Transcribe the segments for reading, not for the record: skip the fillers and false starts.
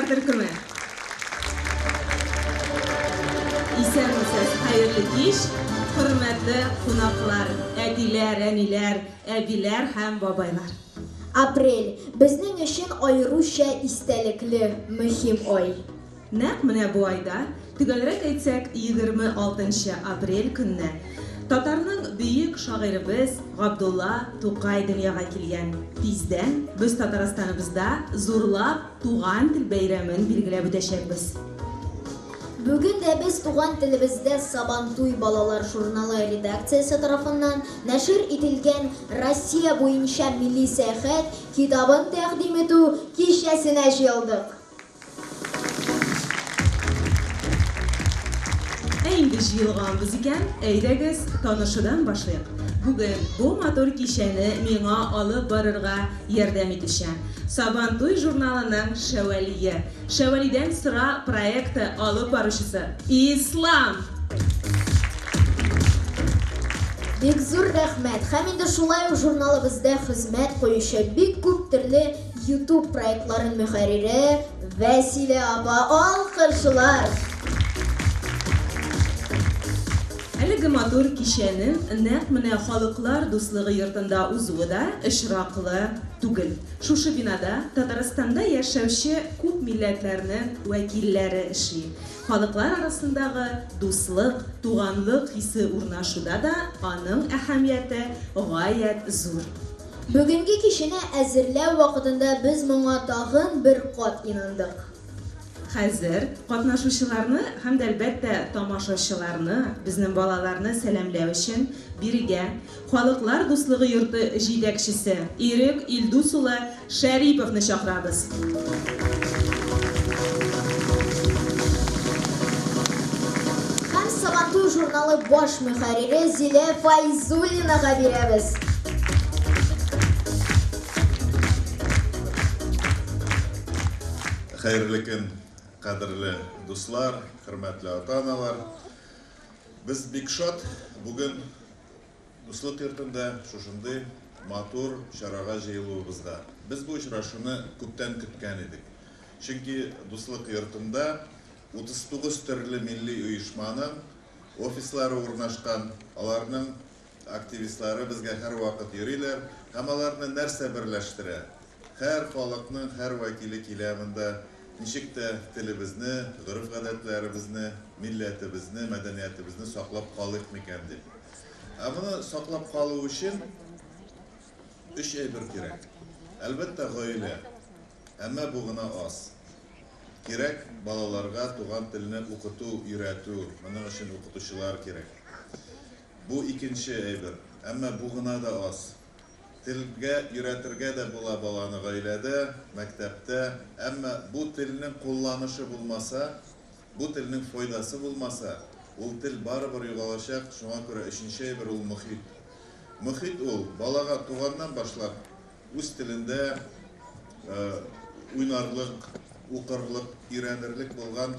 төркеме. Исәнмесез, хәерле кич, хөрмәтле кунаклар, әтиләр, әниләр, әбиләр һәм бабайлар. Апрель, безнең өчен аеруча истәлекле, мөһим ай. Нәкъ менә бу айда, төгәлрәк әйтсәк, 26 нчы апрель көнне татарның бөек шагыйребез Габдулла Тукай дөньяга килгән. Тиздән без Татарстаныбызда зурлап Туган тел бәйрәмен билгеләп үтәчәкбез. Бүген дә без туган телебездә Сабантуй балалар журналы редакциясе тарафыннан нәшер ителгән Россия буенча милли сәяхәт китабын тәкъдим итү кичәсенә җыелдык. Ә инде җыелганбыз икән, әйдәгез, танышудан башлыйк. Бүген бу матур кичәне миңа алып барырга ярдәм итүче, Сабантуй журналының Шәвәлие, Шәвәлидән сора проекты алып баручысы, Ислам! Бик зур рәхмәт! Һәм инде шулай ук журналыбызда хезмәт куючы бик күп төрле Ютуб проектларын мөхәррире Вәсилә апа, алкышлар! Әлеге матур кичәнең нәкъ менә Халыклар дуслыгы йортында узуы да очраклы түгел. Шушы бинада Татарстанда яшәүче күп милләтләрнең вәкилләре эшли. Халыклар арасындагы дуслык, туганлык хисе урнашуда да аның әһәмияте гаять зур. Бүгенге кичәне әзерләү вакытында без моңа тагын бер кат инандык. Хәзер катнашучыларны һәм дә, әлбәттә, тамашачыларны, безнең балаларны сәламләү өчен бирегә Халыклар дуслыгы йорты җитәкчесе Ирек Илдус улы Шәриповны чакырабыз. Һәм Сабантуй журналы баш мөхәррире Зилә Фәйзуллинага бирәбез. Хәерле көн, кадерле дуслар, хөрмәтле ата-аналар. Без бик шат, бүген Дуслык йортында шушындый матур чарага җыелуыбызга. Без бу очрашуны күптән көткән идек. Чөнки Дуслык йортында 39 төрле милли оешманың офислары урнашкан, аларның активистлары безгә һәрвакыт йөриләр һәм аларны нәрсә берләштерә? Һәр халыкның һәр вәкиле килә монда, ничек тә телебезне, гореф-гадәтләребезне, милләтебезне, мәдәниятебезне саклап калыйк микән дип. Ә моны саклап калу өчен өч әйбер кирәк. Әлбәттә, гаилә. Әмма бу гына аз. Кирәк балаларга туган телне укыту, өйрәтү, моның өчен укытучылар кирәк. Бу икенче әйбер. Әмма бу гына да аз. Телгә өйрәтергә дә була баланы гаиләдә, мәктәптә, әмма бу телнең кулланышы булмаса, бу телнең файдасы булмаса, ул тел барыбер югалачак, шуңа күрә өченче әйбер ул мохит. Мохит ул, балага туганнан башлап үз телендә уйнарлык, укырлык, өйрәнерлек булган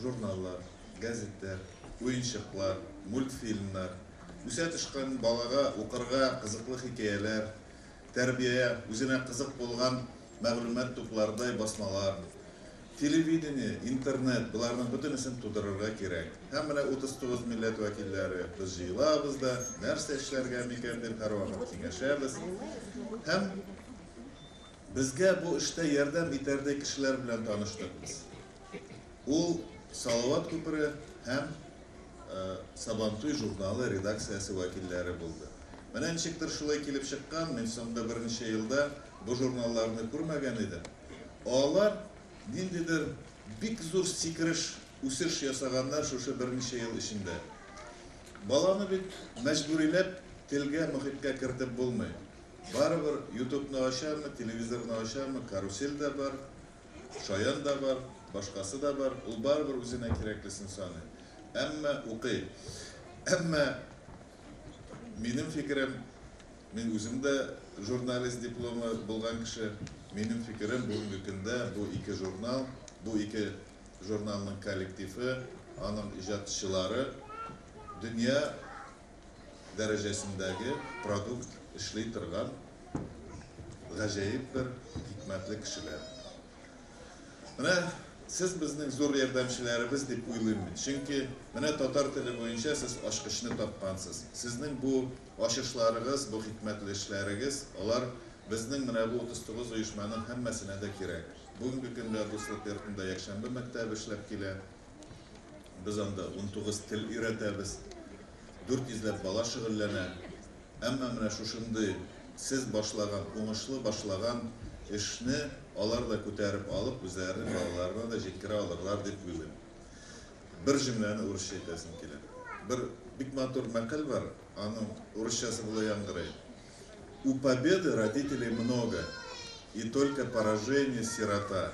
Журналлар, гәзитләр, уенчыклар, мультфильмнар, үсә төшкән балага укырга кызыклы хикәяләр, тәрбия, үзенә кызык булган мәгълүмат туплардай басмалар, телевидение, интернет, боларның бөтенесен тудырырга кирәк. Һәм менә 39 милләт вәкилләре без җыелабыз да, нәрсә эшләргә микән дип һәрвакыт киңәшәбез. Һәм безгә бу эштә ярдәм итәрдәй кешеләр белән таныштык без. Ул Салават күпере һәм Сабантуй журналы редакциясе вәкилләре булды. Менә ничектер шулай килеп чыккан, мин соңгы берничә елда бу журналларны күрмәгән идем. Алар ниндидер бик зур сикереш, үсеш ясаганнар шушы берничә ел эчендә. Баланы бит мәҗбүриләп телгә, мохиткә кертеп булмый. Барыбер ютубны ачамы, телевизорны ачамы, карусель дә бар, Шаян да бар, башкасы да бар, ул барыбер үзенә кирәклесен саный. Әмма укый. Әмма минем фикерем, мин үзем дә журналист дипломы булган кеше, минем фикерем, бүгенге көндә бу ике журнал, бу ике журналның коллективы, аның иҗатчылары дөнья дәрәҗәсендәге продукт эшли торган гаҗәеп бер хикмәтле кешеләр. Менә сез безнең зур ярдәмчеләребез дип уйлыйм мин. Чөнки менә татар теле буенча сез ачкычны тапкансыз. Сезнең бу ачышларыгыз, бу хикмәтле эшләрегез, алар безнең менә бу 39 оешманың һәммәсенә дә кирәк. Бүгенге көндә Дуслык йортында якшәмбе мәктәбе эшләп килә. Без анда 19 тел өйрәтәбез. 400 ләп бала шөгыльләнә. Әмма менә шушындый сез башлаган, уңышлы башлаган эшне алар да күтәреп алып, үзләренең балаларына да җиткерә алырлар дип уйлыйм. Бер җөмләне урысча әйтәсем килә. Бер бик матур мәкаль бар, аның урысчасы болай яңгырый. У победы родителей много, и только поражение сирота.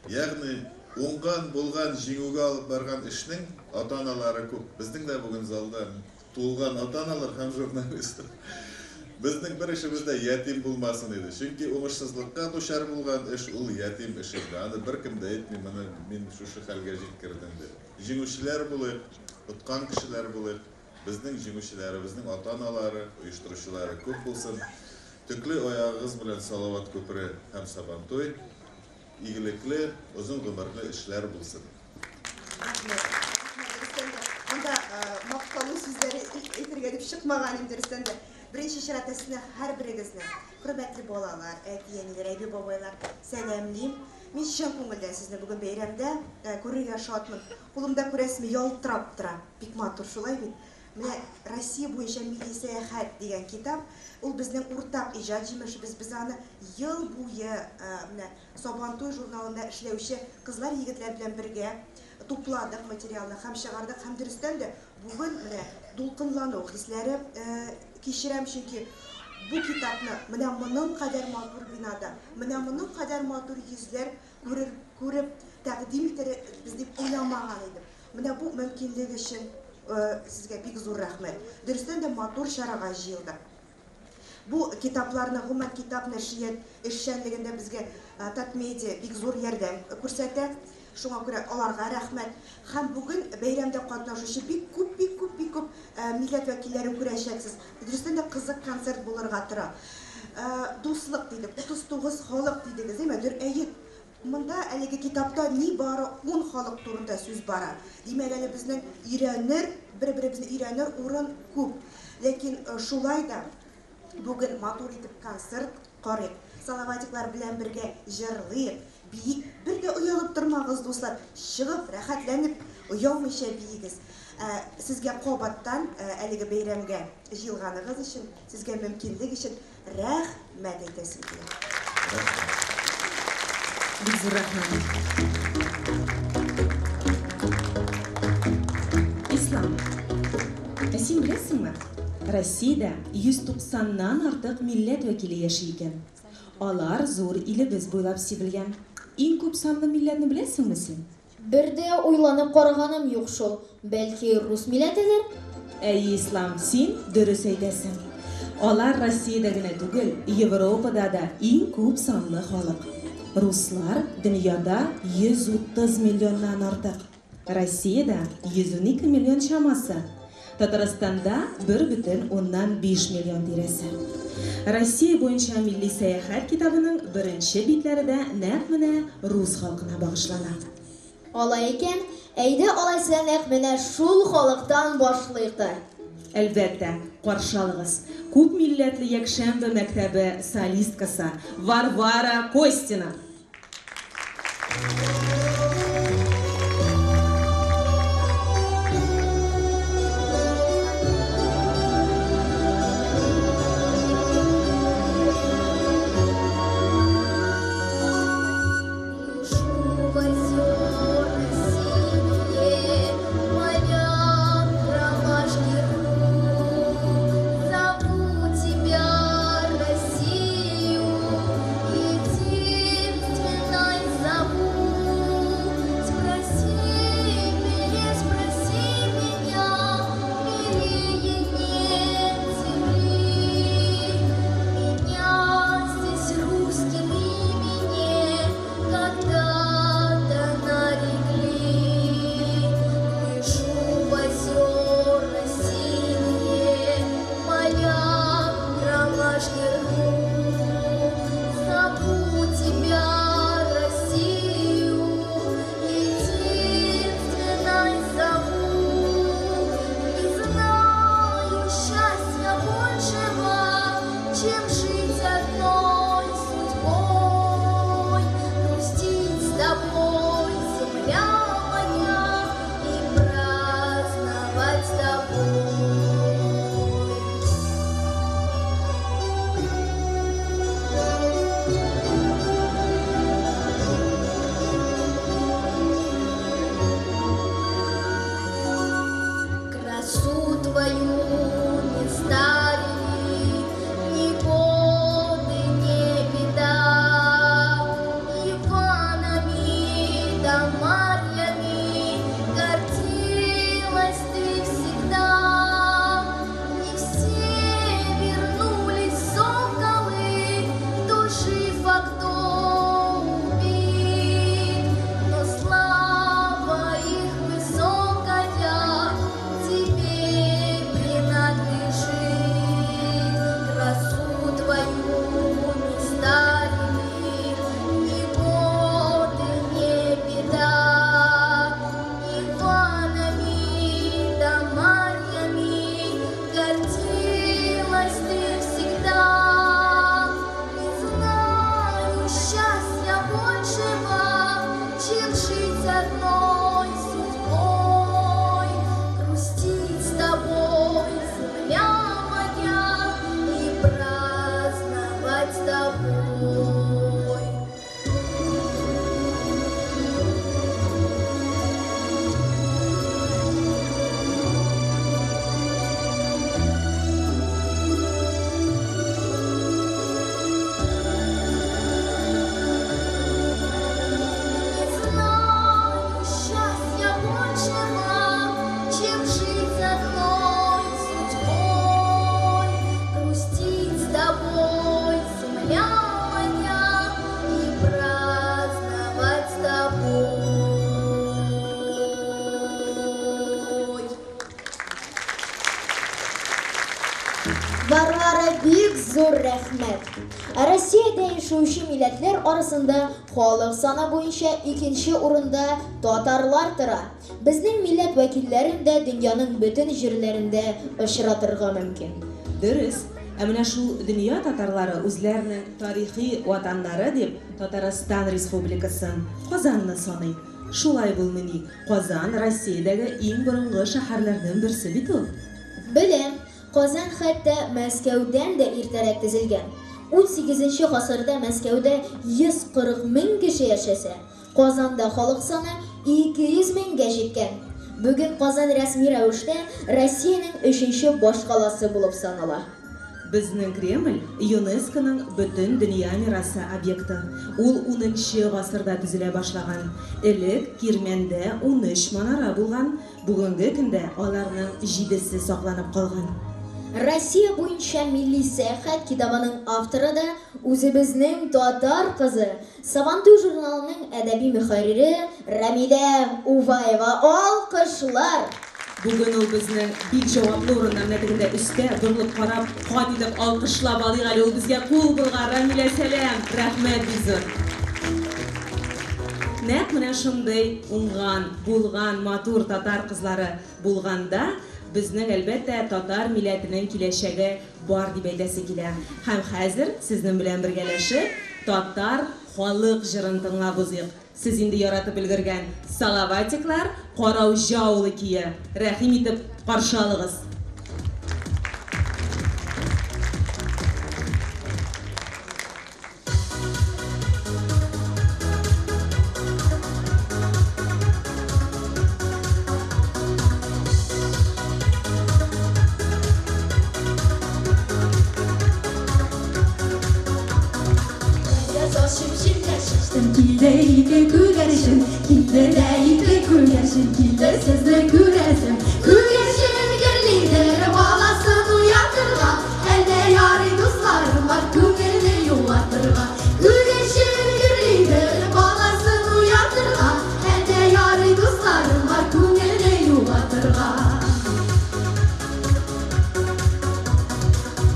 Ягъни, уңган, булган, җиңүгә алып барган эшнең ата-аналары күп. Безнең дә бүген залда тулган ата-аналар һәм журналистлар. Безнең бер эшебез дә ятим булмасын иде. Чөнки уңышсызлыкка дучар булган эш ул ятим эш инде. Аны беркем дә әйтми, моны мин шушы хәлгә җиткердем дип. Җиңүчеләр булыйк, откан кешеләр булыйк. Безнең җиңүчеләребезнең ата-аналары, оештыручылары күп булсын. Төкле аягыгыз белән Салават күпере һәм Сабантуй. Игелекле, озын гомерле эшләр булсын. Рәхмәт. Рәхмәт, дөрестән дә. Анда мактаулы сүзләре әйтергә дип чыкмаган инде, дөрестән дә. Беренче чиратта сезне һәрберегезне, хөрмәтле балалар, әти-әниләр, әби-бабайлар, сәламлим. Мин чын күңелдән сезне бүген бәйрәмдә күрергә шатмын. Кулымда күрәсезме, ялтырап тора. Бик матур, шулай бит? Менә Россия буенча милли сәяхәт дигән китап, ул безнең уртак иҗат җимешебез. Без аны ел буе менә Сабантуй журналында эшләүче кызлар, егетләр белән бергә тупладык материалны һәм чыгардык. Һәм дөрестән дә бүген менә дулкынлану хисләре кичерәм, чөнки бу китапны менә моның кадәр матур бинада, менә моның кадәр матур йөзләр күрер, күреп тәкъдим итәрбез дип уйламаган идем. Менә бу мөмкинлек өчен сезгә бик зур рәхмәт. Дөрестән дә матур чарага җыелдык. Бу китапларны, гомумән, китап нәшрият эшчәнлегендә безгә Татмедиа бик зур ярдәм күрсәтә. Шуңа күрә аларга рәхмәт. Һәм бүген бәйрәмдә катнашучы бик күп, бик күп, бик күп милләт вәкилләрен күрәчәксез. Дөрестән дә кызык концерт булырга тора. Дуслык дидек, 39 халык дидегез, әйме? Дөр, әйе. Монда әлеге китапта нибары ун халык турында сүз бара. Димәк, әле безнең өйрәнер, бер-беребезне өйрәнер урын күп. Ләкин шулай да бүген матур итеп концерт карыйк. Салаватиклар белән бергә җырлыйк, биик. Бер дә оялып тормагыз, дуслар. Чыгып, рәхәтләнеп, оялмыйча биегез. Сезгә кабаттан әлеге бәйрәмгә җыелганыгыз өчен, сезгә мөмкинлек өчен рәхмәт әйтәсем килә. Бик зур рәхмәт. Ислам, ә син беләсеңме, Россиядә 190-нан артык милләт вәкиле яши икән. Алар зур илебез буйлап сибелгән. Иң күп санлы милләтне беләсеңме син? Бер дә уйланып караганым юк шул. Бәлки, рус милләтедер? Әйе, Ислам, син дөрес әйтәсең. Алар Россиядә генә түгел, Европада да иң күп санлы халык. Руслар дөньяда 130 миллионнан артык. Россиядә 112 миллион чамасы. Татарстанда 1,5 миллион тирәсе. Россия буенча милли сәяхәт китабының беренче битләре дә нәкъ менә рус халкына багышлана. Алай икән, әйдә алайса нәкъ менә шул халыктан башлыйк та. Әлбәттә, каршы алыгыз, күп милләтле якшәмбе мәктәбе солисткасы Варвара Костина. Зову тебя, Россию, иди. зур рәхмәт! Ә Россиядә яшәүче милләтләр арасында халык саны буенча икенче урында татарлар тора. Безнең милләт вәкилләрен дә дөньяның бөтен җирләрендә очратырга мөмкин. Дөрес. Ә менә шул дөнья татарлары үзләренең тарихи ватаннары дип Татарстан Республикасын, Казанны саный. Шулай булмыни, Казан Россиядәге иң борынгы шәһәрләрнең берсе бит ул. Беләм, Казан хәтта Мәскәүдән дә иртәрәк төзелгән. Унсигезенче гасырда Мәскәүдә 140 мең кеше яшәсә, Казанда халык саны 200 меңгә җиткән. Бүген Казан рәсми рәвештә Россиянең өченче башкаласы булып санала. Безнең Кремль, ЮНЕСКОның Бөтендөнья мирасы объекты. Ул унынчы гасырда төзелә башлаган. Элек Кирмәндә 13 манара булган, бүгенге көндә аларның җидесе сакланып калган. Россия буенча милли сәяхәт китабының авторы да үзебезнең татар кызы, Сабантуй журналының әдәби мөхәррире Рәмилә Уваева. Алкышлар! Бүген ул безнең бик җаваплы урында, менә тегендә өстә, борылып карап, кат итеп алкышлап алыйк әле, ул безгә кул болгар. Рәмилә, сәлам! Рәхмәт бик зур! Нәкъ менә шундый уңган, булган, матур татар кызлары булганда, безнең, әлбәттә, татар милләтенең киләчәге бар дип әйтәсе килә. Һәм хәзер сезнең белән бергәләшеп татар халык җырын тыңлап узыйк. Сез инде яратып өлгергән Салаватиклар Карауҗа авылы көе. Рәхим итеп каршы алыгыз. Килде ике күгәрчен, килде дә ике күгәрчен, килде сезне күрәсем. Күгәрчен гөрлидер баласын уятырга, әллә ярый дусларым бар күңелне юатырга. Күгәрчен гөрлидер баласын уятырга, әллә ярый дусларым бар күңелне юатырга.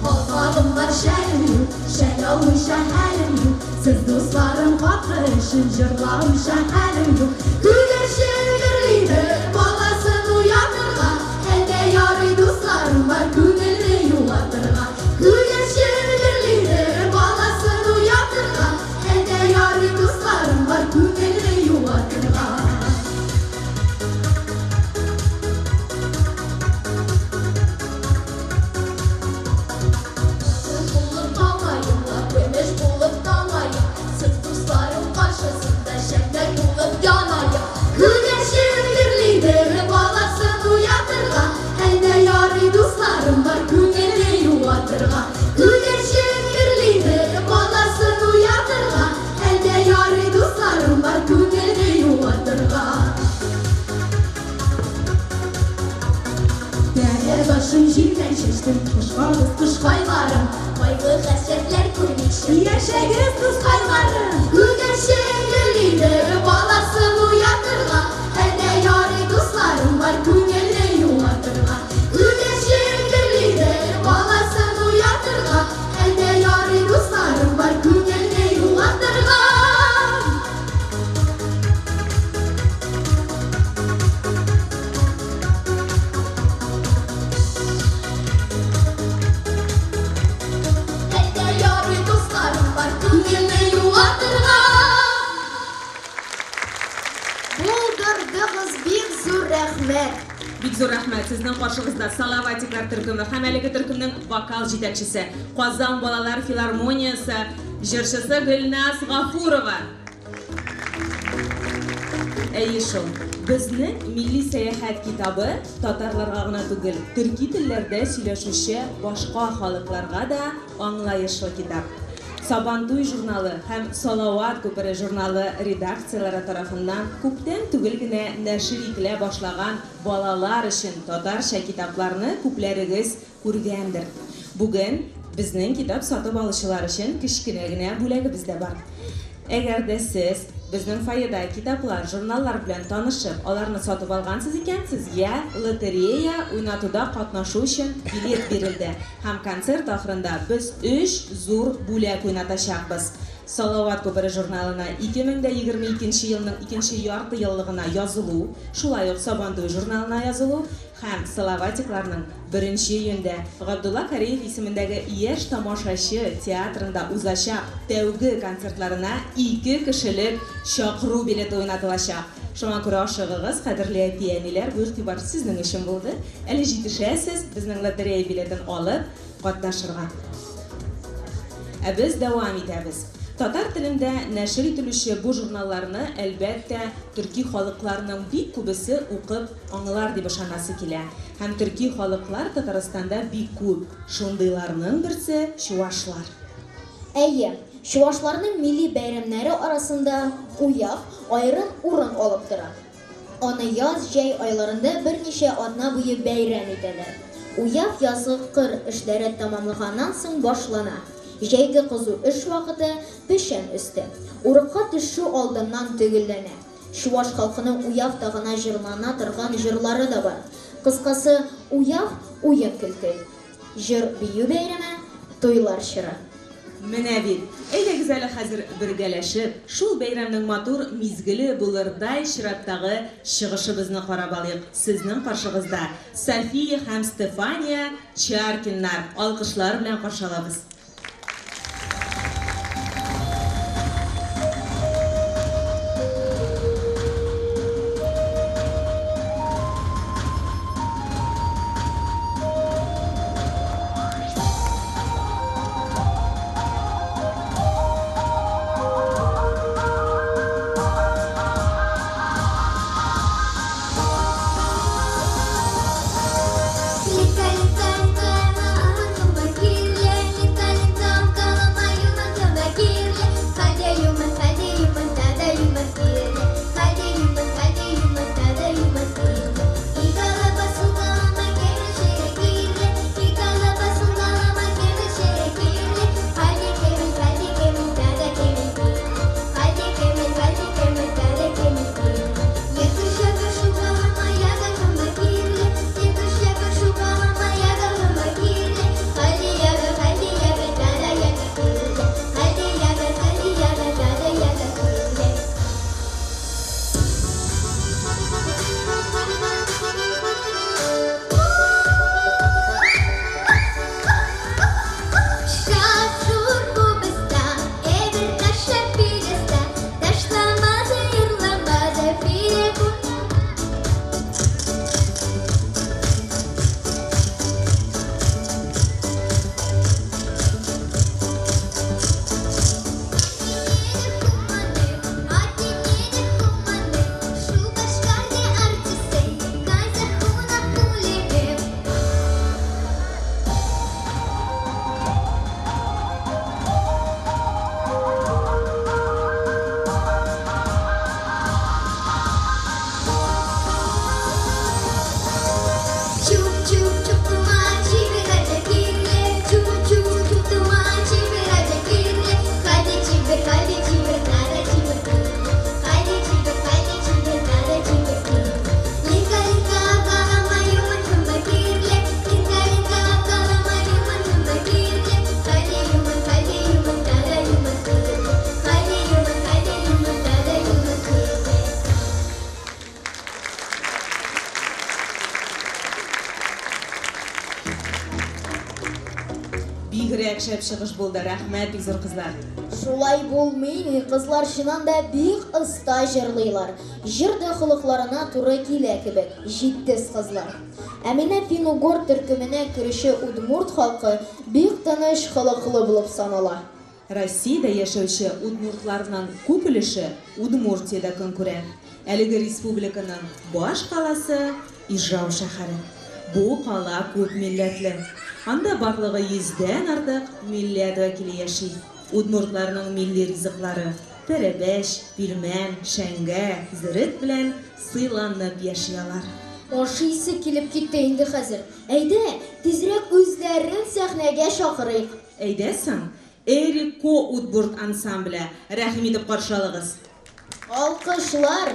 Калфагым бар, шәлем юк, шәл алмыйча хәлем юк. Сез дусларым хакы өчен җырламыйча хәлем юк. Күгәрчен гөрлидер баласын уятырга, әллә ярый дусларым бар күңелне юатырга. Күгәрчен гөрлидер баласын уятырга, әллә ярый дусларым бар күңелне юатырга. Алтын булып тамаем ла, көмеш булып тамаем, сез дусларым каршысында шәмнәр булып янаем. Күгәрчен гөрлидер баласын уятырга, әллә ярый дусларым бар күңелне юатырга. Күгәрчен гөрлидер баласын уятырга, әллә ярый дусларым бар күңелне юатырга. Тәрәз башын җирдән чәчтем, кошкагыз кошкайларым, кайгы-хәсрәтләр күрмичә яшәгез дускайларым. Күгәрчен гөрлидер баласын уятырга, әллә ярый дусларым бар күңелне юатырга. Күгәрчен гөрлидер баласын уятырга, әллә ярый дусларым бар күңелне юатырга. Әллә ярый дусларым бар күңелне юатырга. Булдырдыгыз, бик зур рәхмәт! Бик зур рәхмәт. Сезнең каршыгызда Салаватиклар төркеме һәм әлеге төркемнең вокал җитәкчесе, Казан балалар филармониясе җырчысы Гөлназ Гафурова. Әйе шул. Безнең милли сәяхәт китабы татарларга гына түгел, төрки телләрдә сөйләшүче башка халыкларга да аңлаешлы китап. Сабантуй журналы һәм Салават күпере журналы редакцияләре тарафыннан күптән түгел генә нәшер ителә башлаган балалар өчен татарча китапларны күпләрегез күргәндер. Бүген безнең китап сатып алучылар өчен кечкенә генә бүләгебез дә бар. Әгәр дә сез. Безнең фойеда китаплар, журналлар белән танышып, аларны сатып алгансыз икән, сезгә лотерея уйнатуда катнашу өчен билет бирелде. Һәм концерт ахырында без өч зур бүләк уйнатачакбыз. Салават күпере журналына 2022 елның икенче ярты еллыгына язылу, шулай ук Сабантуй журналына язылу һәм Салаватикларның беренче июньдә Габдулла Кариев исемендәге Яшь тамашачы театрында узачак тәүге концертларына ике кешелек чакыру билеты уйнатылачак. Шуңа күрә ашыгыгыз, кадерле әти-әниләр, бу игътибар сезнең өчен булды. Әле җитешәсез, безнең лотерея билетын алып, катнашырга. Ә без дәвам итәбез. Татар телендә нәшер ителүче бу журналларны, әлбәттә, төрки халыкларның бик күбесе укып аңлар дип ышанасы килә. Һәм төрки халыклар Татарстанда бик күп. Шундыйларның берсе, чуашлар. Әйе, чуашларның милли бәйрәмнәре арасында Уяв аерым урын алып тора. Аны яз-җәй айларында берничә атна буе бәйрәм итәләр. Уяв язгы кыр эшләре тәмамланганнан соң башлана. Җәйге кызу эш вакыты, печән өсте. Уракка төшү алдыннан төгәлләнә. Чуаш халкының Уяв тагына җырлана торган җырлары да бар. Кыскасы, Уяв, уен-көлке, җыр-бию бәйрәме, туйлар чоры. Менә бит! Әйдәгез әле хәзер бергәләшеп, шул бәйрәмнең матур мизгеле булырдай чираттагы чыгышыбызны карап алыйк. Сезнең каршыгызда София һәм Стефания Чаркиннар. Алкышлар белән каршы алабыз. Бигрәк шәп чыгыш булды, рәхмәт бик зур, кызлар. Шулай булмый ни, кызлар чыннан да бик оста җырлыйлар. Җыр да холыкларына туры килә кебек, җитез кызлар. Ә менә фин-угор төркеменә керүче удмурт халкы бик тыныч холыклы булып санала. Россиядә яшәүче удмуртларның күп өлеше Удмуртиядә көн күрә. Әлеге республиканың баш каласы, Ижау шәһәре. Бу кала күп милләтле. Анда барлыгы йөздән артык милләт вәкиле яши. Удмуртларның милли ризыклары, пәрәвәч, пилмән, шәңгә, зерет белән сыйланып яши алар. Ашыйсы килеп китте инде хәзер. Әйдә, тизрәк үзләрен сәхнәгә чакырыйк. Әйдә соң, Эрико удмурт ансамбле, рәхим итеп каршы алыгыз. Алкышлар!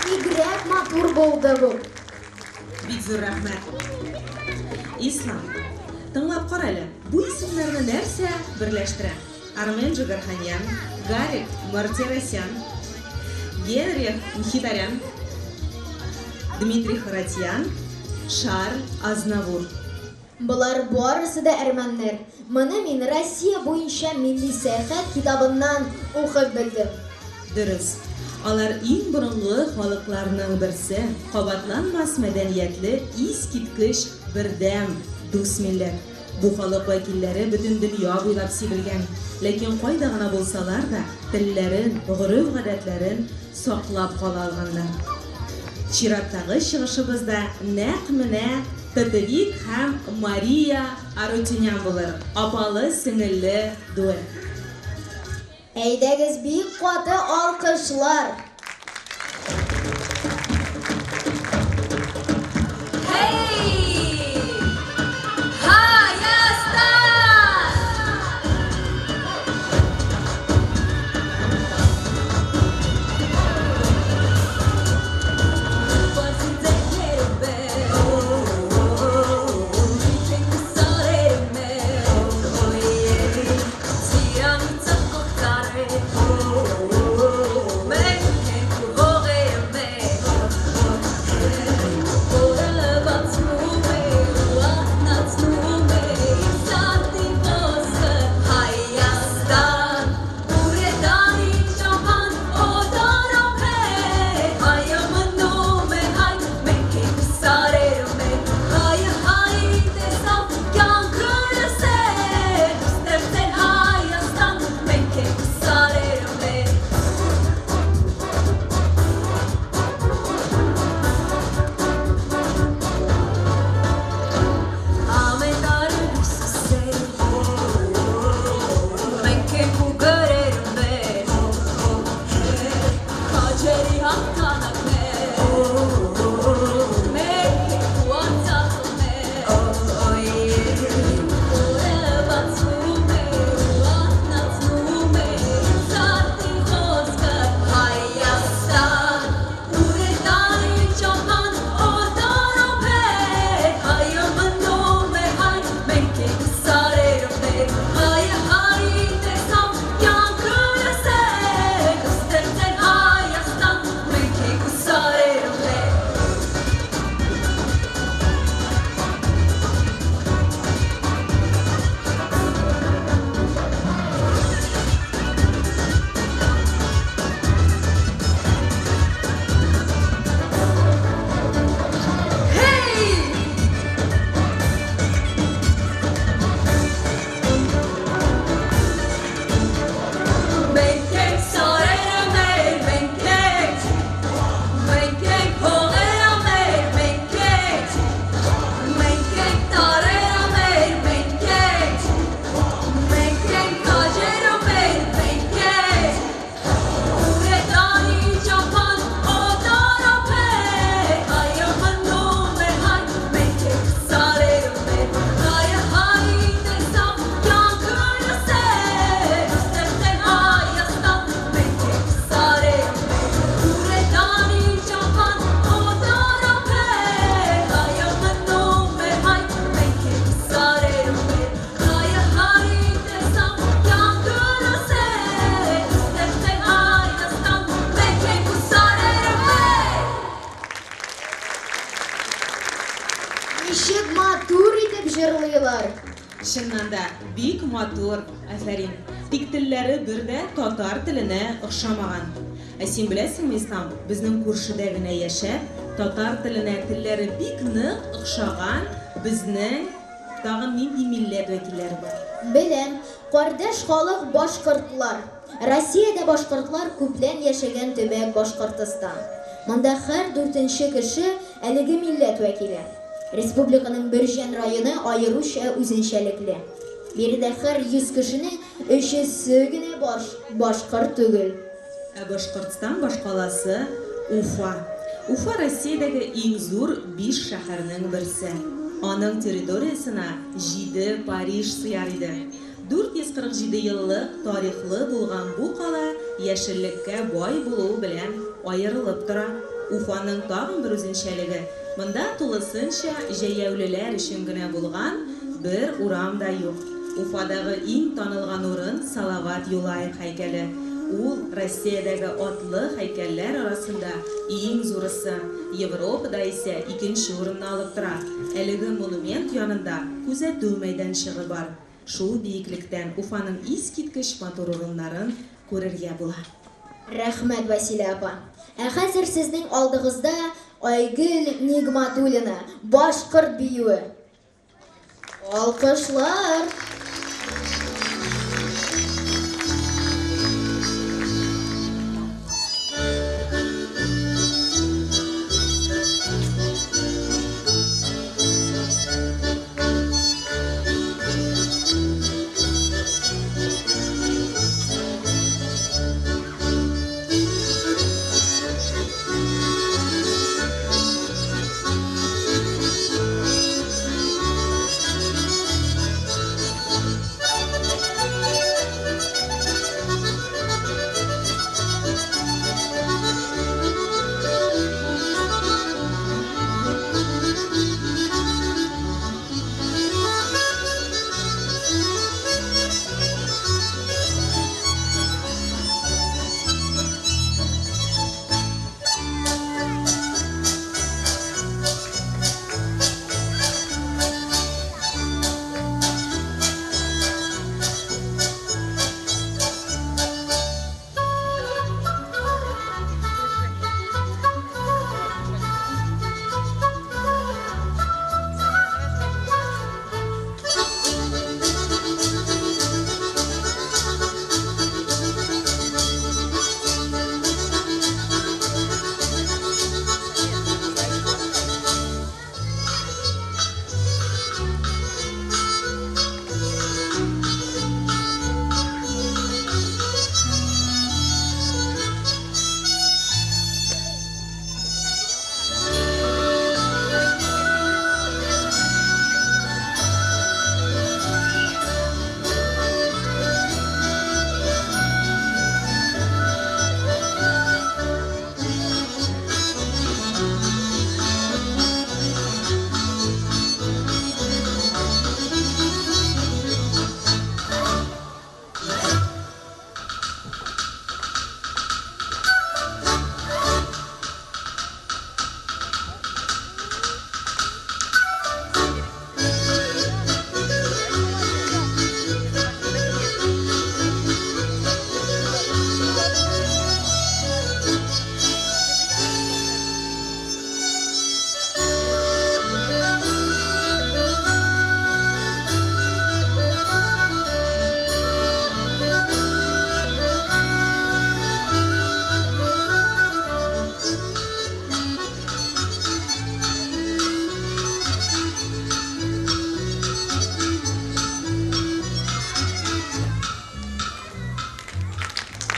Бигрәк матур булды бу. Бик зур рәхмәт. Ислам, тыңлап кара әле, бу исемнәрне нәрсә берләштерә? Армен Джигарханян, Гарик Мартиросян, Генрих Мхитарян, Дмитрий Харатьян, Шарль Азнавур. Болар барысы да әрмәннәр. Моны мин Россия буенча милли сәяхәт китабыннан укып белдем. Дөрес. Алар иң борынгы халыкларның берсе, кабатланмас мәдәниятле, искиткеч бердәм, дус милләт. Бу халык вәкилләре бөтен дөнья буйлап сибелгән. Ләкин кайда гына булсалар да, телләрен, гореф-гадәтләрен саклап кала алганнар. Чираттагы чыгышыбыз да нәкъ менә Татевик һәм Мария Арутюнян булыр. Апалы-сеңелле дуэт. Әйдәгез бик каты алкышлар! Hey! Hayastan! Ничек матур итеп җырлыйлар! Чыннан да, бик матур, афәрин. Тик телләре бер дә татар теленә охшамаган. Ә син беләсеңме, Ислам, безнең күршедә генә яшәп, татар теленә телләре бик нык охшаган безнең тагын нинди милләт вәкилләре бар? Беләм, кардәш халык башкортлар. Россиядә башкортлар күплән яшәгән төбәк Башкортостан. Монда һәр дүртенче кеше әлеге милләт вәкиле. Республиканың Бөрҗән районы аеруча үзенчәлекле. Биредә һәр 100 кешенең өчесе генә баш, башкорт түгел. Ә Башкортстан башкаласы Уфа. Уфа Россиядәге иң зур биш шәһәрнең берсе. Аның территориясенә җиде Париж сыяр иде. 447 еллык тарихлы булган бу кала яшеллеккә бай булуы белән аерылып тора. Уфаның тагын бер үзенчәлеге, монда тулысынча җәяүлеләр өчен генә булган бер урам да юк. Уфадагы иң танылган урын Салават Юлаев һәйкәле. Ул Россиядәге атлы һәйкәлләр арасында иң зурысы, Европада исә икенче урынны алып тора. Әлеге монумент янында күзәтү мәйданчыгы бар. Шул биеклектән Уфаның искиткеч матур урыннарын күрергә була. Рәхмәт, Василә апа. Ә хәзер сезнең алдыгызда Айгөл Нигматуллина, башкорт биюе. Алкышлар!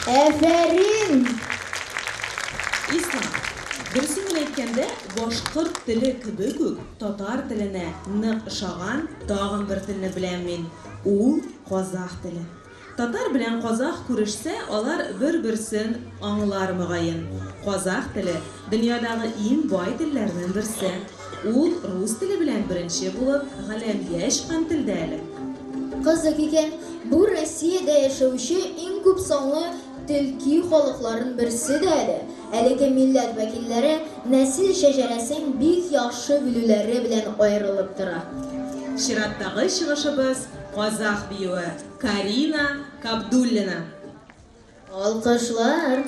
Әфәрин! Ислам, дөресен генә әйткәндә, башкорт теле кебек үк татар теленә нык ошаган тагын бер телне беләм мин. Ул казах теле. Татар белән казах күрешсә, алар бер-берсен аңлар мөгаен. Казах теле дөньядагы иң бай телләрнең берсе. Ул рус теле белән беренче булып галәмгә чыккан телдә әле. Кызык икән, бу Россиядә яшәүче иң күп санлы төрки халыкларның берсе дә әле. Әлеге милләт вәкилләре нәсел шәҗәрәсен бик яхшы белүләре белән аерылып тора. Чираттагы чыгышыбыз казах биюе. Карина Кабдуллина. Алкышлар!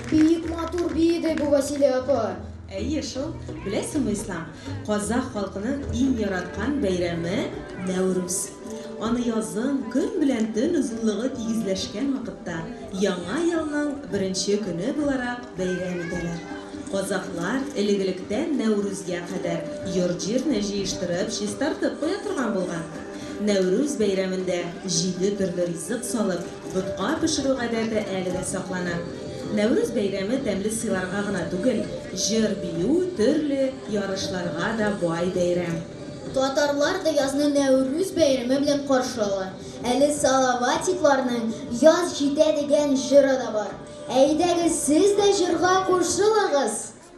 Бик матур биеде бу, Василия апа. Әйе шул, беләсеңме, Ислам, казах халкының иң яраткан бәйрәме Нәүрүз. Аны язын көн белән төн озынлыгы тигезләшкән вакытта, яңа елның беренче көне буларак бәйрәм итәләр. Казахлар элек-электән Нәүрүзгә кадәр йорт-җирне җыештырып, чистартып куя торган булган. Нәүрүз бәйрәмендә җиде төрле ризык салып, ботка пешерү гадәте әле дә саклана. Нәүрүз бәйрәме тәмле сыйларга гына түгел, җыр-бию, төрле ярышларга да бай бәйрәм. Татарлар да язны Нәүрүз бәйрәме белән каршы ала. Әле Салаватикларның Яз җитә дигән җыры да бар. Әйдәгез, сез дә җырга кушылыгыз!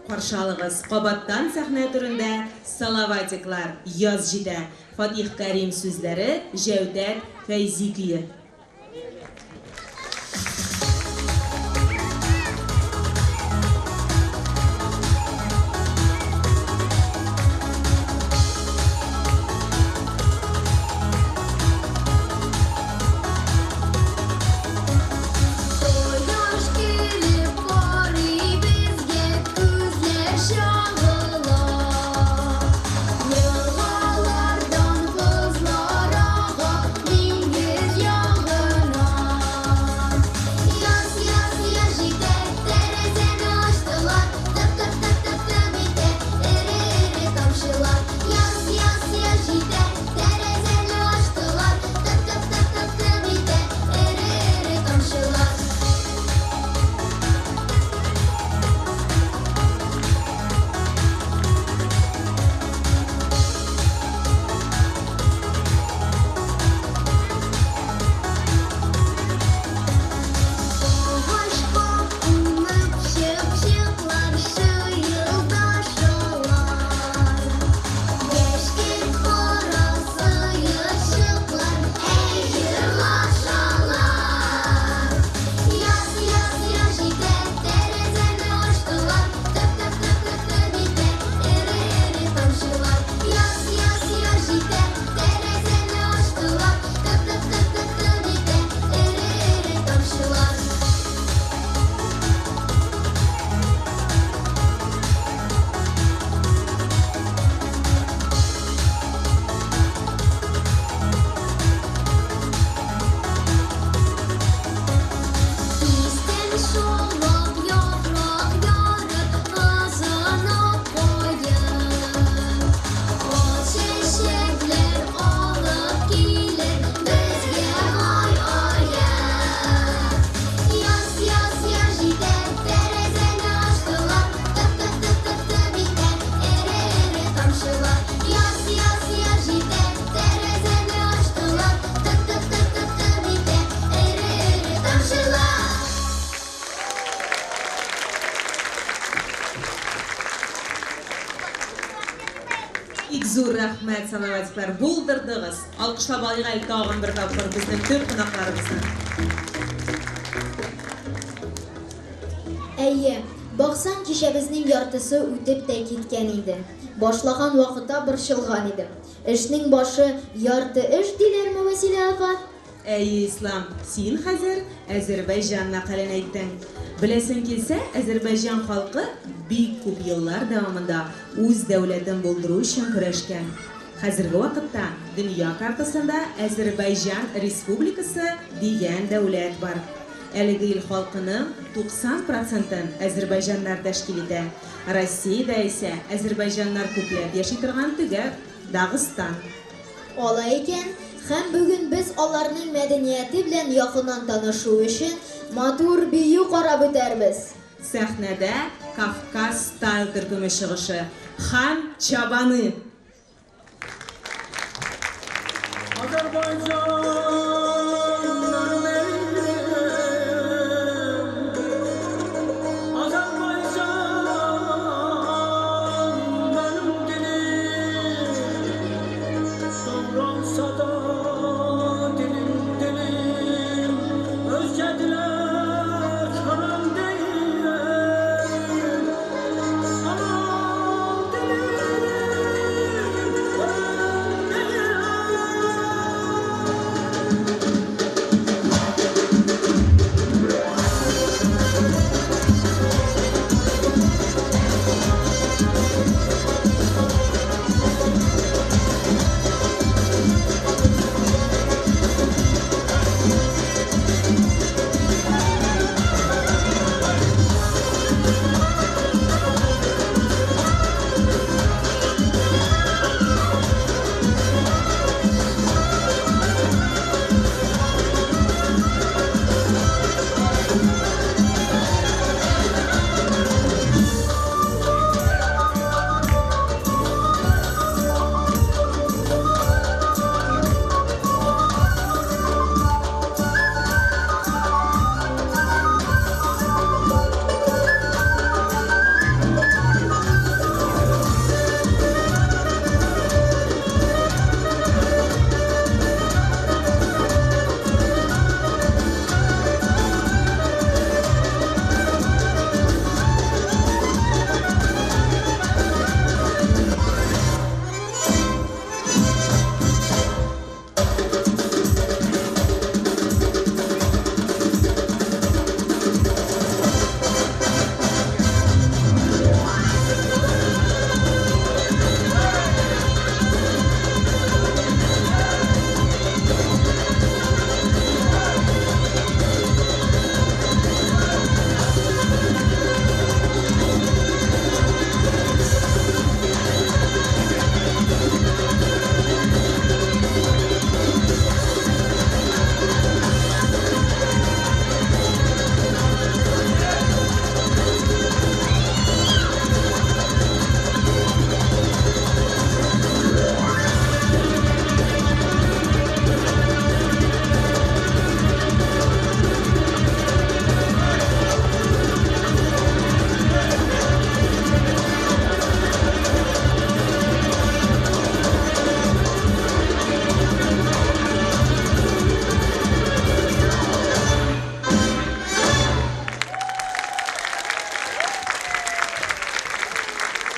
Каршы алыгыз, кабаттан сәхнә түрендә Салаватиклар, Яз җитә. Фатих Кәрим сүзләре, Җәүдәт Фәйзи көе. Кояш килеп карый безгә, күзләр чагыла. Елгалардан бозлар ага, диңгез ягыла. Бик зур рәхмәт, Салаватиклар, булдырдыгыз. Алкышлап алыйк әле тагын бер тапкыр безнең төп кунакларыбызны. Әйе, баксаң, кичәбезнең яртысы үтеп тә киткән инде. Башлаган вакытта борчылган идем. Эшнең башы ярты эш диләрме, Вәсилә апа? Әйе, Ислам, син хәзер Әзербәйҗан мәкален әйттең. Беләсең килсә, Әзербәйҗан халкы бик күп еллар дәвамында үз дәүләтен булдыру өчен көрәшкән. Хәзерге вакытта дөнья картасында Әзербәйҗан Республикасы дигән дәүләт бар. Әлеге ил халкының 90 процентын әзербәйҗаннар тәшкил итә. Россиядә исә әзербәйҗаннар күпләп яши торган төгәк, Дагыстан. Алай икән, һәм бүген без аларның мәдәнияте белән якыннан танышу өчен матур бию карап үтәрбез. Сәхнәдә Кавказ стайл төркеме чыгышы, Хан Чабаны.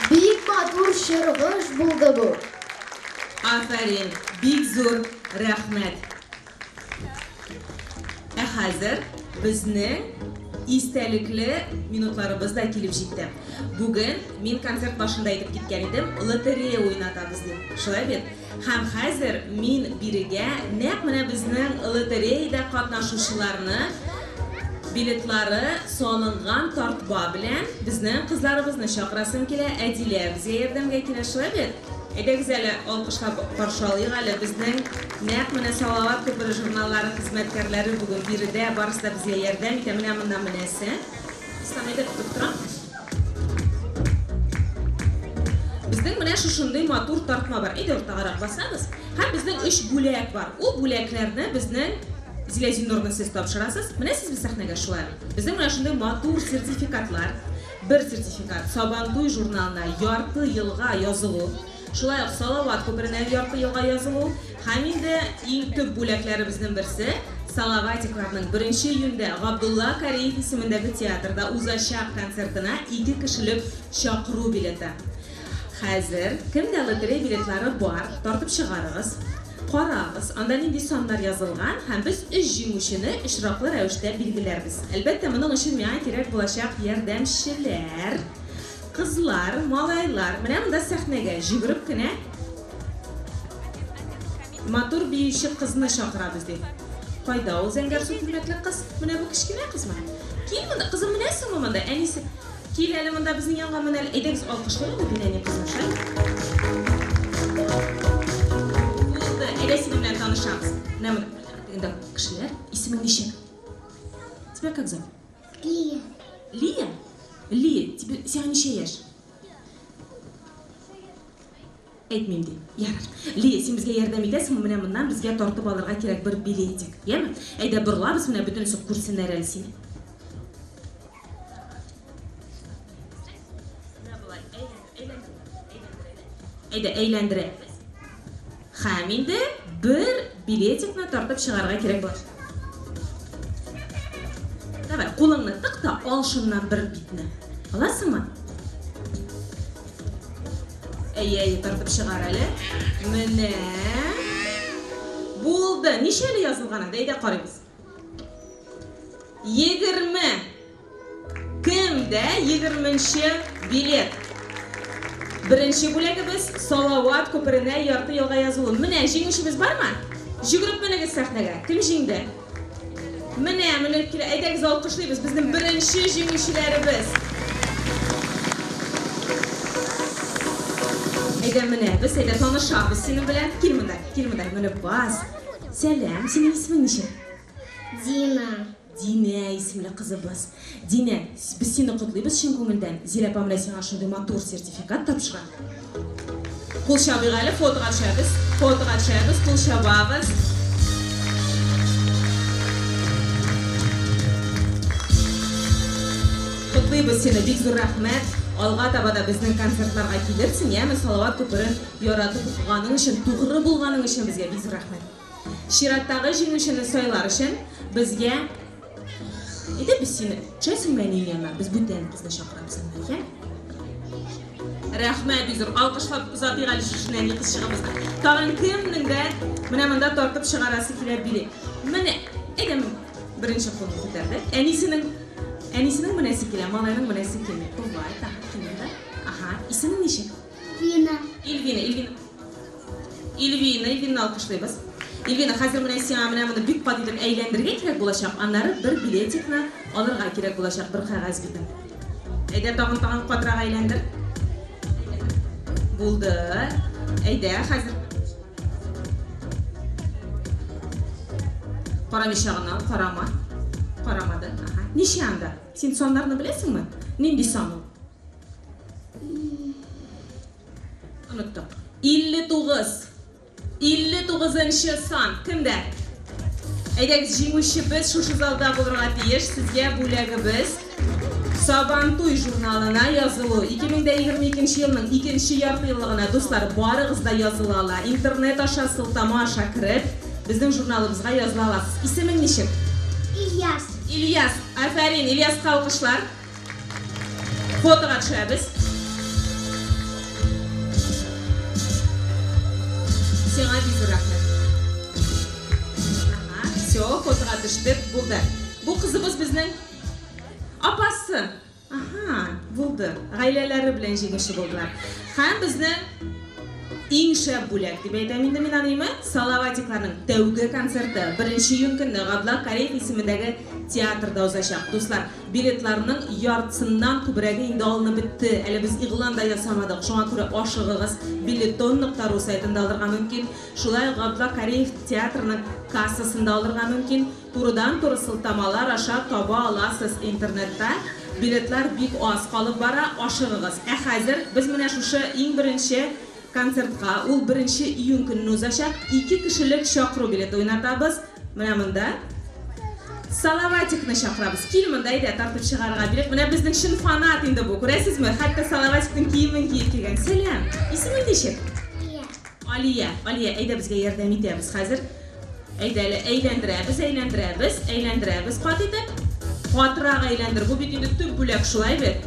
Бик матур чыргыш булды бу. Афәрин, бик зур рәхмәт. Ә хәзер безнең истәлекле минутларыбыз да килеп җитте. Бүген мин концерт башында әйтеп киткән идем, лотерея уйнатабыз дип. Шулай бит? Һәм хәзер мин бирегә нәкъ менә безнең лотереяда катнашучыларны билетлары салынган тартма белән безнең кызларыбызны чакырасым килә. Әдилә безгә ярдәмгә килә, шулай бит? Әйдәгез әле алкышлап каршы алыйк әле безнең нәкъ менә Салават күпере журналлары хезмәткәрләре бүген биредә барысы да безгә ярдәм итә. Менә монда менәсе. Ислам әйдә тотып тора. Безнең менә шушындый матур тартма бар. Әйдә уртагарак басабыз. Һәм безнең өч бүләк бар. Ул бүләкләрне безнең Зилә Зиннуровна сез тапшырасыз. Менә сез без сәхнәгә шулай. Безнең менә шундый матур сертификатлар. Бер сертификат Сабантуй журналына ярты елга язылу. Шулай ук Салават күперенә ярты елга язылу һәм инде иң төп бүләкләребезнең берсе Салаватикларның 1 июньдә Габдулла Кариев исемендәге театрда узачак концертына 2 кешелек чакыру билеты. Хәзер кемдә лотерея билетлары бар, тартып чыгарыгыз. Карагыз, анда нинди саннар язылган һәм без 3 җиңүчене очраклы рәвештә билгеләрбез. Әлбәттә, моның өчен миңа кирәк булачак ярдәмчеләр, кызлар, малайлар. Менә монда сәхнәгә җигереп кенә матур биюче кызны чакырабыз дип. Кайда ул зәңгәр су күлмәкле кыз? Менә бу кечкенә кызмы? Кил монда, кызым, менәсеңме монда? Әнисе, кил әле монда безнең янга менә. Әйдәгез, алкышлыйк бу нәни кызны, шулай? Булды, әйдә синең белән танышабыз. Менә монда тегендә кешеләр. Исемең ничек? Тебя как зовут? Лия. Лия? Лия, тебе сиңа ничә яшь? Әйтмим ди. Ярар. Лия, син безгә ярдәм итәсеңме? Менә моннан безгә тартып алырга кирәк бер билетик. Яме? Әйдә борылабыз, менә бөтенесе күрсеннәр әле сине. Менә болай, әйләндер, әйләндер, әйдә. Әйдә, әйләндерәбез. Һәм инде бер билетикны тартып чыгарга кирәк булачак. Давай, кулыңны тык та ал шуннан бер битне. Аласыңмы? Әйе, әйе, тартып чыгар әле. Менә. Булды. Ничәле язылган анда? Әйдә карыйбыз. 20. Кемдә 20-нче билет? Беренче бүләгебез Салават күперенә ярты елга язылу. Менә җиңүчебез бармы? Жүгереп менегез сәхнәгә. Кем җиңде? Менә, менә килә. Әйдәгез алкышлыйбыз безнең беренче җиңүчеләребез. Әйдә менә, без әйдә танышабыз синең белән. Кил монда, кил монда. Менә бас. Сәлам, синең исемең ничек? Дина. Динә исемле кызыбыз. Динә, без сине котлыйбыз чын күңелдән. Зилә апа менә сиңа шундый матур сертификат тапшыра. Кул чабыйк әле, фотога төшәбез. Фотога төшәбез, кул чабабыз. Котлыйбыз сине, бик зур рәхмәт. Алга таба да безнең концертларга килерсең, яме Салават күперен яратып укыганың өчен, тугры булганың өчен безгә бик зур рәхмәт. Чираттагы җиңүчене сайлар өчен безгә Әйдә без сине төшәсеңме әниең янына? Без бүтән кызны чакырабыз аннары, я? Рәхмәт, бик зур. Алкышлап озатыйк әле шушы нәни кызчыгыбызны. Тагын кемнең дә менә монда тартып чыгарасы килә билет. Менә, әйдә беренче кулны күтәрде. Әнисенең әнисенең менәсе килә, малайның менәсе килми. Бывает, ага, килә. Ага, исемең ничек? Вина. Ильвина, Ильвина. Ильвина, Ильвина алкышлыйбыз. Ильвина, хәзер менә сиңа менә моны бик каты итеп әйләндерергә кирәк булачак. Аннары бер билетикны алырга кирәк булачак, бер кәгазь битен. Әйдә, тагын тагын катырак әйләндер. Булды. Әйдә, хәзер. Карамыйча гына ал, карама. Карамады. Ага. Ничә анда? Син саннарны беләсеңме? Нинди сан ул? Оныттык. 59. 59-нчы сан. Кемдә? Әйдәгез, җиңүчебез шушы залда булырга тиеш. Сезгә бүләгебез Сабантуй журналына язылу. 2022 елның икенче ярты еллыгына, дуслар, барыгыз да языла ала. Интернет аша, сылтама аша кереп, безнең журналыбызга языла аласыз. Исемең ничек? Ильяс. Ильяс. Афәрин, Ильяска алкышлар. Фотога төшәбез. Сиңа бик зур рәхмәт. Ага, все, фотога төштек, булды. Бу кызыбыз безнең апасы. Ага, булды. Гаиләләре белән җиңүче булдылар. Һәм безнең иң шәп бүләк дип әйтәм инде мин аны, Салаватикларның тәүге концерты 1 июнь көнне Габдулла Кариев исемендәге театрда узачак. Дуслар, билетларның яртысыннан күбрәге инде алынып бетте. Әле без игълан да ясамадык. Шуңа күрә ашыгыгыз. Билетон.ру сайтында алырга мөмкин. Шулай ук Габдулла Кариев театрының кассасында алырга мөмкин. Турыдан-туры сылтамалар аша таба аласыз интернетта. Билетлар бик аз калып бара, ашыгыгыз. Ә хәзер без менә шушы иң беренче концертка, ул 1 июнь көнне узачак, 2 кешелек чакыру билеты уйнатабыз. Менә монда. Салаватикны чакырабыз. Кил монда, әйдә, тартып чыгарырга бирик. Менә безнең чын фанат инде бу, күрәсезме? Хәтта Салаватикның киемен киеп килгән. Сәлам. Исемең ничек? Алия. Алия. Алия, әйдә безгә ярдәм итәбез хәзер. Әйдә әле, әйләндерәбез, әйләндерәбез, әйләндерәбез кат итеп. Катырак әйләндер. Бу бит инде төп бүләк, шулай бит?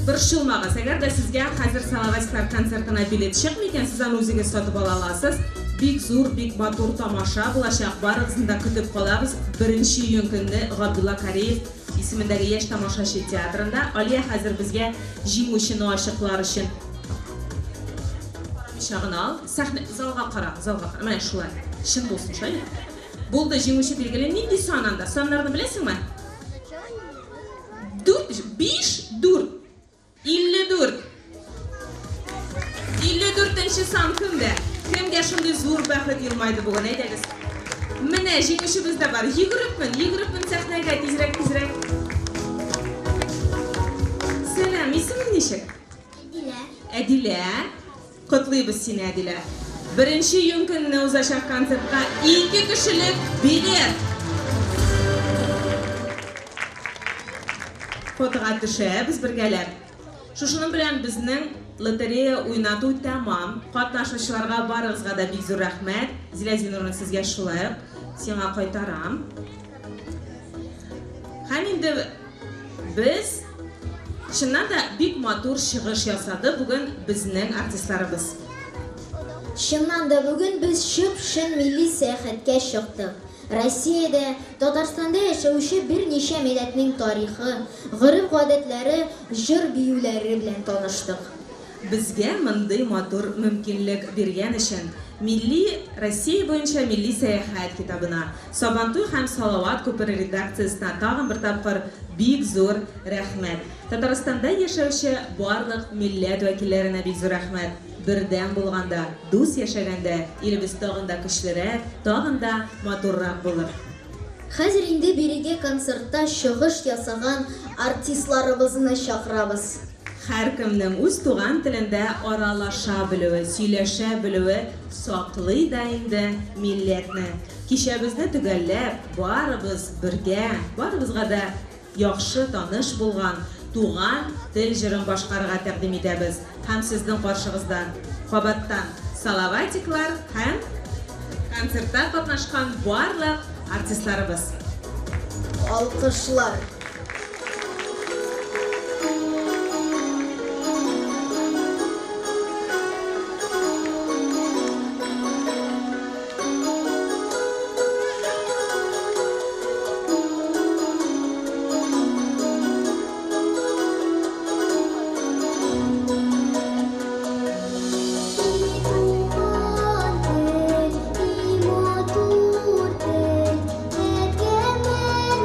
Борчылмагыз, әгәр дә сезгә хәзер Салаватиклар концертына билет чыкмый икән, сез аны үзегез сатып ала аласыз. Бик зур, бик матур тамаша булачак. Барыгызны да көтеп калабыз. 1 июнь көнне Габдулла Кариев исемендәге яшь тамашачы театрында. Алия хәзер безгә җиңүчене ачыклар өчен карамыйча гына ал. Сәхнә, залга кара, залга кара. Менә шулай. Чын булсын, шулай бит? Булды, җиңүче билгеле. Нинди сан анда? Саннарны беләсеңме? 4, 5, 4. 54. 54 сан кемдә? Кемгә шундый зур бәхет елмайды бүген? Әйдәгез. Менә җиңүчебез дә бар. Йөгереп мен, йөгереп мен сәхнәгә, тизрәк, тизрәк. Сәлам, исемең ничек? Әдилә. Әдилә. Котлыйбыз сине, Әдилә. 1 июнь көнне узачак концертка 2 кешелек билет. Фотога төшәбез бергәләп. Шушының белән безнең лотерея уйнату тәмам. Катнашучыларга барыгызга да бик зур рәхмәт. Зилә Зинуровна, сезгә шулай ук сиңа кайтарам. Һәм инде без чыннан да бик матур чыгыш ясады бүген безнең артистларыбыз. Чыннан да бүген без чып-чын милли сәяхәткә чыктык. Россиядә, Татарстанда яшәүче берничә милләтнең тарихы, гореф-гадәтләре, җыр-биюләре белән таныштык. Безгә мондый матур мөмкинлек биргән өчен Милли Россия буенча милли сәяхәт китабына, Сабантуй һәм Салават күпере редакциясенә тагын бер тапкыр бик зур рәхмәт. Татарстанда яшәүче барлык милләт вәкилләренә бик зур рәхмәт. Бердәм булганда, дус яшәгәндә илебез тагын да көчлерәк, тагын да матуррак булыр. Хәзер инде бирегә концертта чыгыш ясаган артистларыбызны чакырабыз. Һәркемнең үз туган телендә аралаша белүе, сөйләшә белүе саклый да инде милләтне. Кичәбезне төгәлләп, барыбыз бергә, барыбызга да яхшы таныш булган туган тел җырын башкарырга тәкъдим итәбез. Һәм сезнең каршыгызда кабаттан Салаватиклар һәм концертта катнашкан барлык артистларыбыз. Алкышлар. И туган тел, и матур тел, әткәм-әнкәм.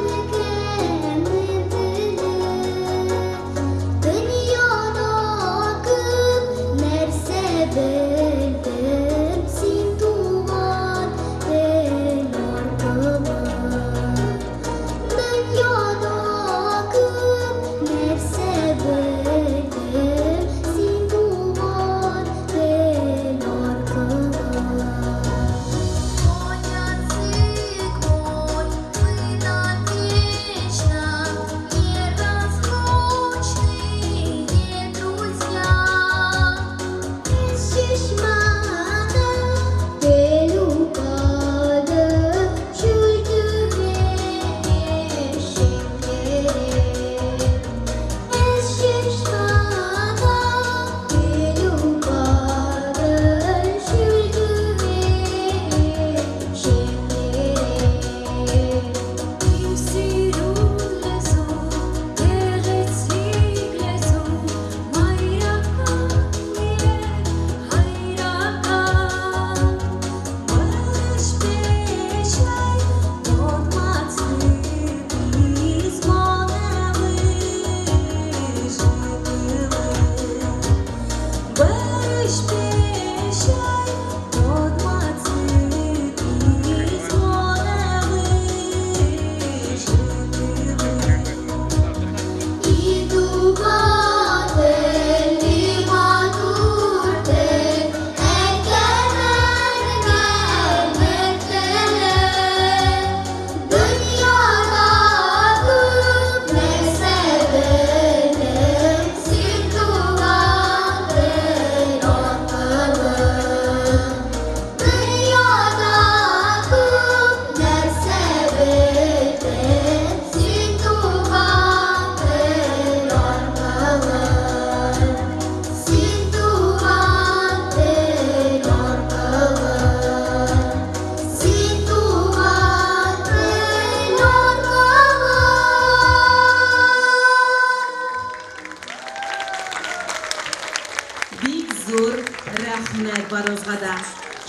зур рәхмәт барыгызга да.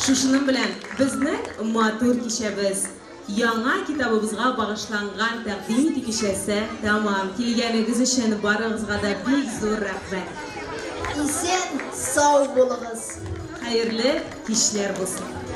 Шушының белән безнең матур кичәбез, яңа китабыбызга багышланган тәкъдим итү кичәсе тәмам. Килгәнегез өчен барыгызга да бик зур рәхмәт. Исән, сау булыгыз. Хәерле кичләр булсын.